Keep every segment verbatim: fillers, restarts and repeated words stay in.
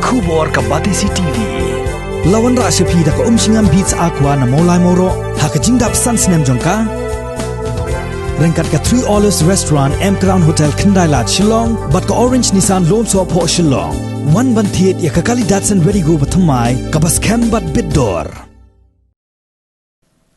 Khubor ka Batesi T V. La wanrah sha phi da ka Umshngam Beats Aqua na Mawlai Mawroh ha ka jingdap san snem jong ka. Ryngkat ka Three Olives Restaurant, M Crown Hotel, Khyndai Lad, Shillong, bad ka Orange Nissan Lum Sohphoh, Shillong. Wan ban thied ïa ka kali Datsun Redi-GO bathymmai kaba skhem bad bit dor.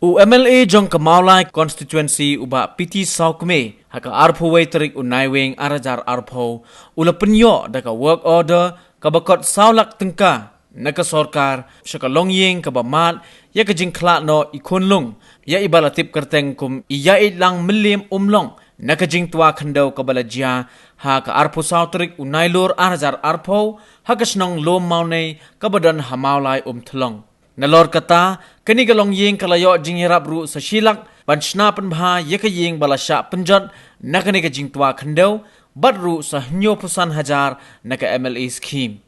U M L A jong ka Mawlai Constituency, u Bah P T Sawkmie, ha ka arphew wei tarik u Naiwieng ar hajar arphew, u la pynïoh da ka work order kaba kot saw lak tyngka na ka sorkar sha ka longïing kaba mad ïa ka jingkhlad noh i khunlung, ïa iba la tip kyrteng kum i Ïaid Lang Mylliem Umlong, na ka jingtwa khyndew kaba la jia ha ka arphew saw tarik u Nailur ar hajar arphew, ha ka shnong Lum Mawnei kaba don ha Mawlai Umthlong. Nalor kata, kane ka longïing ka la ïoh jingïarap ruh sa shi lak ban shna pynbha ïa ka ïing ba la shah pynjot na kane ka jingtwa khyndew, bad ruh sa hynñiewphew san hajar na ka M L A scheme.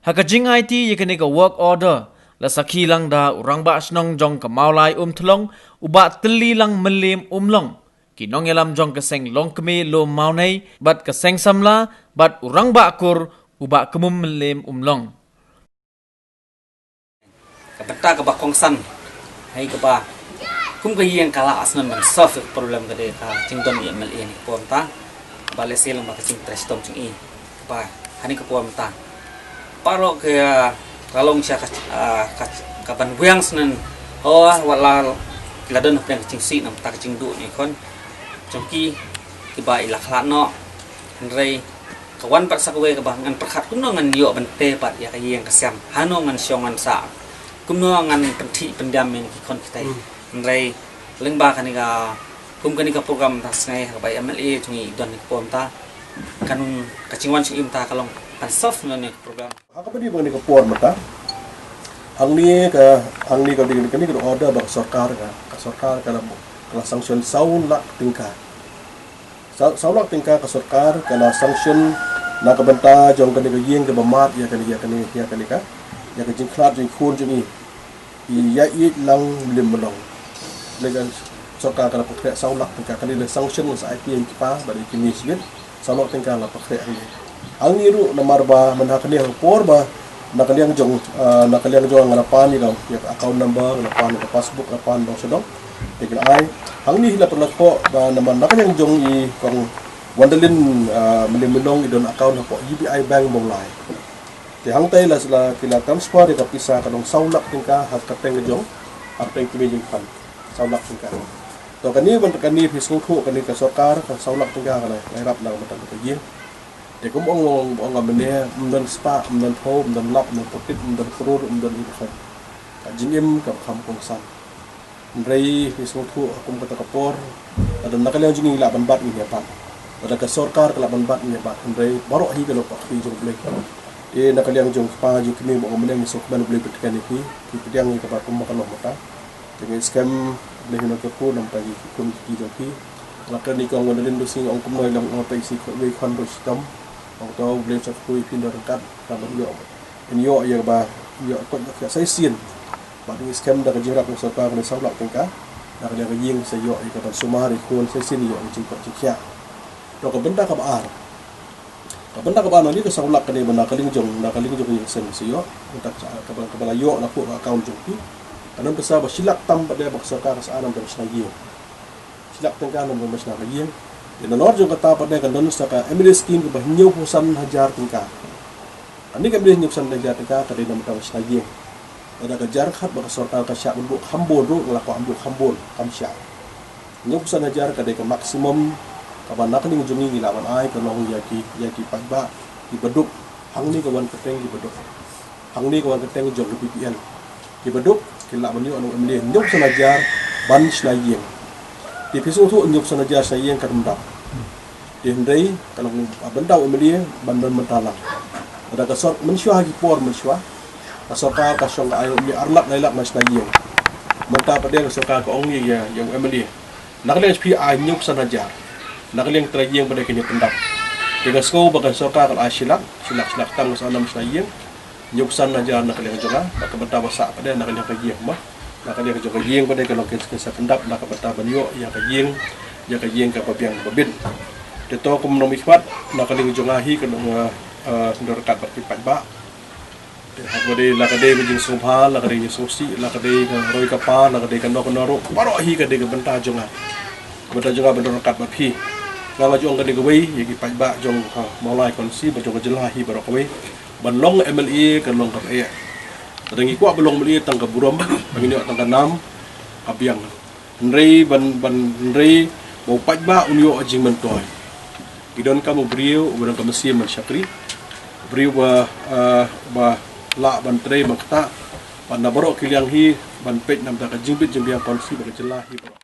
Ha ka jingaiti ïa kane ka work order, la sakhi lang da u Rangbah Shnong jong ka Mawlai Umthlong, u Bah Tylli Lang Mylliem Umlong, ki nongïalam jong ka seng longkmie Lum Mawnei, bad ka seng samla, bad u Rangbah Kur, u Bah Kmum Mylliem Umlong. Ka bynta kaba kongsan, ha kaba kum ka ïing ka la asnan ban solve ka problem ka dei ka jingdon ïa M L A ha kane ka por mynta, ba lehse lang ba ka jingtrei shitom jong i, kaba ha kane ka por mynta baroh ka, ka long sha ka, ah, ka, ka ban wiang snan, oh, wat la, la don hapdeng ka jingsih namar ka jingduh ne khun jong ki, kiba i la khlad noh. Hynrei ka wan pat sa kawei kaba ngan pyrkhat kumno ngan ïoh ban tei pat ïa ka ïing ka sem, hano ngan shong ngan sah, kumno ngan pynthih pyndiam ïa ki khun ki tei. Hmm. Hynrei lyngba kane ka, kum kane ka program ta sngi ha kaba M L A jong i don ha kane ka por mynta, kan, ka jingwan jong i mynta ka long ban solve na kane ka program. Ha kaba dei ba kane ka por mynta, hangne ka, hangne ka dei kane ka order ba ka sorkar ka, ka sorkar ka la, ka la sanction saw lak tyngka. Saw, saw lak tyngka ka sorkar ka la sanction na ka bynta jong kane ka ïing kaba mad ïa kane, ïa kane, ïa kane ka, ïa ka jingkhlad jong i khun jong i, i Ïaid Lang Mylliem Umlong. Kane ka sorkar ka la pynkhreh saw lak tyngka, kane la sanction sa ai ïa ki pa bad ïa ki mei shibit, saw lak tyngka la pynkhreh hangne. Hangne ruh namar ba mynta kane ha ka por ba na ka liang jong, ah, na ka liang jong nga la pan ïa ka, ïa ka account number, nga la pan ïa ka passbook, nga la pan dong sha dong. Te ki la ai. Hangne hi la pynlait ko ba namar na ka liang jong i Kong Wandalin, ah, Mylliem Umlong i don account hapoh U B I Bank Mawlai. Te hangtai la, la ki la transfer ïa ka pisa ka dong saw lak tyngka ha ka kyrteng ka jong, ha ka kyrteng ki mei jong i khun. Saw lak tyngka. To kane ban kane phi sngewthuh kane ka sorkar ka saw lak tyngka ka la ïarap na ka bynta ka ïing. Te kum ong, ong, ong mynne, ym don spah, ym don phew, ym don lak, ym don putit, ym don klur, ym don i ba kham. Ka jingim ka kham kongsan. Hynrei ngi sngewthuh ha kum kata ka por, lada na ka liang jong ngi lah ban bat ngin ïa bat. Lada ka sorkar ka lah ban bat ngin ïa bat. Hynrei baroh hi ka long pat ka jong U Blei. Te na ka liang jong kpa jong kmie ba ong mynne ngi sngewkmen U Blei ban tyrken ïa phi, phi pdiang ïa kaba kum ba ka long mynta. Te ngi skhem U Blei un kyrkhu namar ki khun ki jong phi. Nga kren ïa kong Wandalin Dusing ong kumno ïa long ong pei si khun wei khun ba shitom. Ong to U Blei un kyrkhu ïa phi, ynda ryngkat ka ban ïoh. Yn ïoh ïa kaba ïoh koit ïoh khiah sa shisien. Bad ngi skhem da ka jingïarap jong sorkar kane saw lak tyngka. Na ka liang ka ïing sa ïoh ïa ka ban sumar ïa khun sa shisien, ïoh ïa ka jingkoit jingkhiah. To ka bynta kaba ar. Ka bynta kaba ar na ka saw lak kane ba na ka liang jong, na ka liang jong ka ïing sem sa ïoh. Bynta kaba, kaba la ïoh na ka account jong phi. Ka don pisa ba shi lak tam pat de ba ka sorkar ka sa ai namar ban shna ïing. Shi lak tyngka namar ban shna ka ïing. Te nalor jong kata pat de ka don sa ka M L A scheme kaba hynñiewphew san hajar tyngka. Kane ka M L A hynñiewphew san hajar tyngka ka dei namar ban shna ïing. Lada ka jar khat ba ka sorkar ka shah ban buh kham bun ruh, nga la kwah ban buh kham bun, kam shah. Hynñiewphew san hajar ka dei ka maximum kaba na ka liang jong ngi ngi lah ban ai, ka long ïa ki, ïa ki paidbah kiba duk. Hangne ka wan kyrteng kiba duk. Hangne ka wan kyrteng jong ka B P L. Kiba duk ki lah ban ïoh na u M L A hynñiew san hajar ban shna ïing. Te phi sngewthuh, hynñiew san hajar shna ïing ka dum dap. Te hynrei ka long, ah, bynta u M L A ban don mynta lang. Lada ka sor-, mynshuwa ha ki por mynshuwa, ka sorkar ka shong ka ai u M L A ar lak lai lak ban shna ïing. Mynta pat de ka sorkar ka ong ïa, ïa u M L A, na ka liang phi ai hynñiew san hajar. Na ka liang trai ïing pat de kine pyndap. Te nga sngew ba ka sorkar ka la ai shi lak, shi lak, shi lak tam ka sa lam shna ïing. Hynñiew san hajar na ka liang jong nga, bad ka bynta ba sah pat de na ka liang ka ïing mo. Na ka liang jong ka ïing pat de ka long kin, kin sa pyndap na ka bynta ban ïoh ïa ka ïing, ïa ka ïing kaba biang kaba bit. Te to kum nongmihkhmat, na ka liang jong nga hi ka long, eh, eh, ynda ryngkat bad ki paidbah. Haba dei la ka dei ka jingsngewbha, la ka dei jingsngewsih, la ka dei ka roi ka par, la ka dei kano kano ruh, baroh hi ka dei ka bynta jong nga. Ka bynta jong nga ban don ryngkat bad phi. Nga nga ju ong kane kawei ïa ki paidbah jong ka Mawlai Constituency bad jong ka jylla hi baroh kawei. Ban long M L A kan long kaba eh. Lada ngi kwah ban long M L A tang ka burom, ba ngin ïoh tang ka nam, ka biang. Hynrei ban, ban hynrei ba u paidbah un ïoh jingmyntoi. Ngi donkam u briew uba don ka mynsiem ban shakri, u briew ba, ah, ba lah ban trei ban ktah, bad na baroh ki liang hi ban peit na ka bynta ka jingbit jingbiang ka constituency bad ka jylla hi baroh.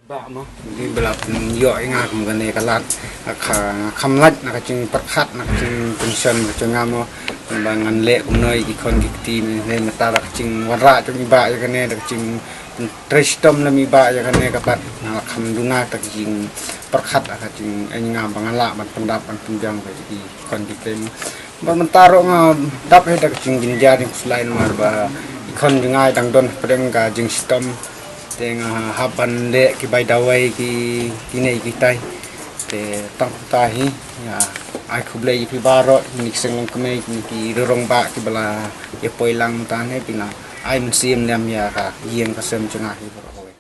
Bah mo, ngi ba la pynïoh ïa nga kum kane ka lad, nga kha, nga kham lait na ka jingpyrkhat, na ka jingpynshon ka jong nga mo, ba ngan leh kumno ïa ki khon ki kti, ne mynta da ka jingwanrah jong i bah ïa kane, da ka jingtrei shitom lem i bah ïa kane ka pat, nga la kham duna da ka jingpyrkhat, da ka jingaiñ nga ba nga lah ban pyndap ban pynbiang ïa ki khon ki kti mo. Bad mynta ruh nga dap hi da ka jingbynta jingkhuslai namar ba i khon jong nga i dang don hapdeng ka jingshitom. Te nga hap ban leh ki bai dawai ki, kine kitai. Te tang kumta hi, ïa, ai khublei ïa phi baroh, kine ki seng longkmie, kine ki rangbah kiba la ïa poi lang mynta ne, phi la ai mynsiem lem ïa ka ïing ka sem jong nga hi baroh.